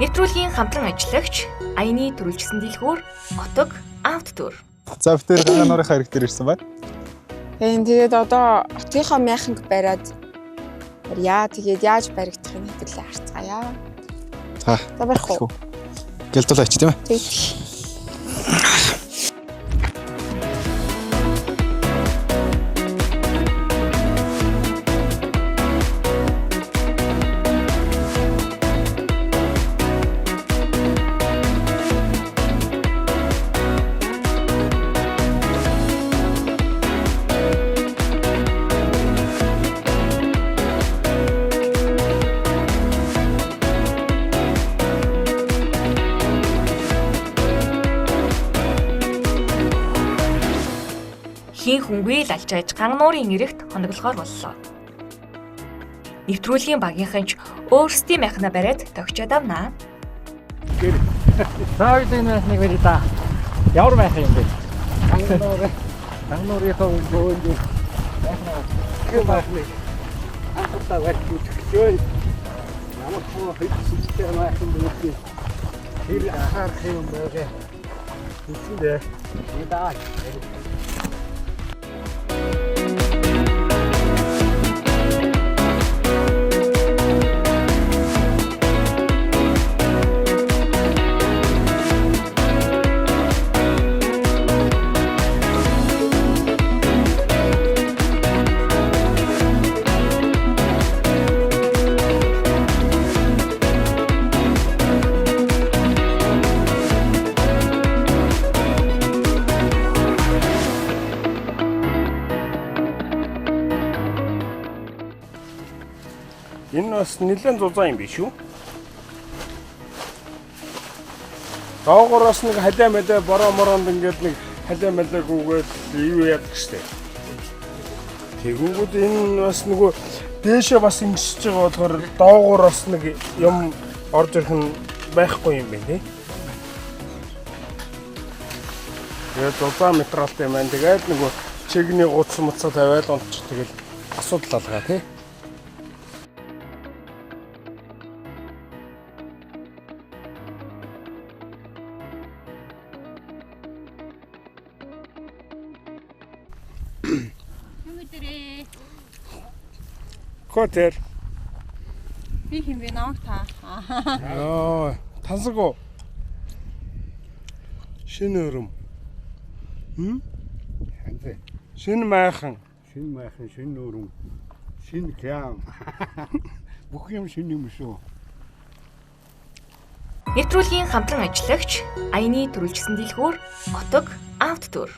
Нэвтрүүлгийн хамтран ажиллагч Аяны төрөлжсөн дэлгүүр Отог Автотур. За бид тэр Гангануурынхаа хэрэг дээр ирсэн байна. Тийм, тэгээд одоо отгийнхоо майханг бариад барьяа. Тэгээд яаж баригдахыг хэвлээ харцгаая. За. За барих уу? Гэлдүүлээ чи тийм ээ. Тэг. Хийн хүнгүй л алжааж Гангануурын эрэгт хоноглохоор боллоо. Нэвтрүүлгийн багийнхан ч өөрсдийн майхнаа бариад тогчоод авнаа. За хоёул энэ майхныг барья да. Ямар майхан юм бэ? Гангануур. Гангануурынхаа өвөнд майхнаа. Тэр майхныг анх удаа барьж үзэхлээ. Ямар хөө хэд сүлжтэй майхан бэ? Тэр анхаарах юм байгаа. Үзэн дээ. Да. Энэ бас нэлээд зузаан юм биш үү? Доогоороос нэг халиа малиа бороо мороонд ингээд нэг халиа малиа гүгээд юу яадаг штэ. Тэгэнгүүт энэ бас нөгөө дээшээ бас ингэсэж байгаа болохоор доогоороос нэг юм орж ирэх нь байхгүй юм байна тий. Тэгээд зузаан материалтай юм байна. Тэгээд нөгөө чигний гуц муцаа тавиал унтчих тэгэл асуудал алгаа тий. Котер. Би хин бэ намайг та. Аа, тансаг уу? Шинэ өрөм. Хм? Ханзай. Шинэ майхан. Шинэ майхан, шинэ өрөм, шинэ кям. Бүх юм шинэ юм шүү. Нэвтрүүлгийн хамтран ажиллагч Аяны төрөлжсөн дэлгүүр Отог Автотур.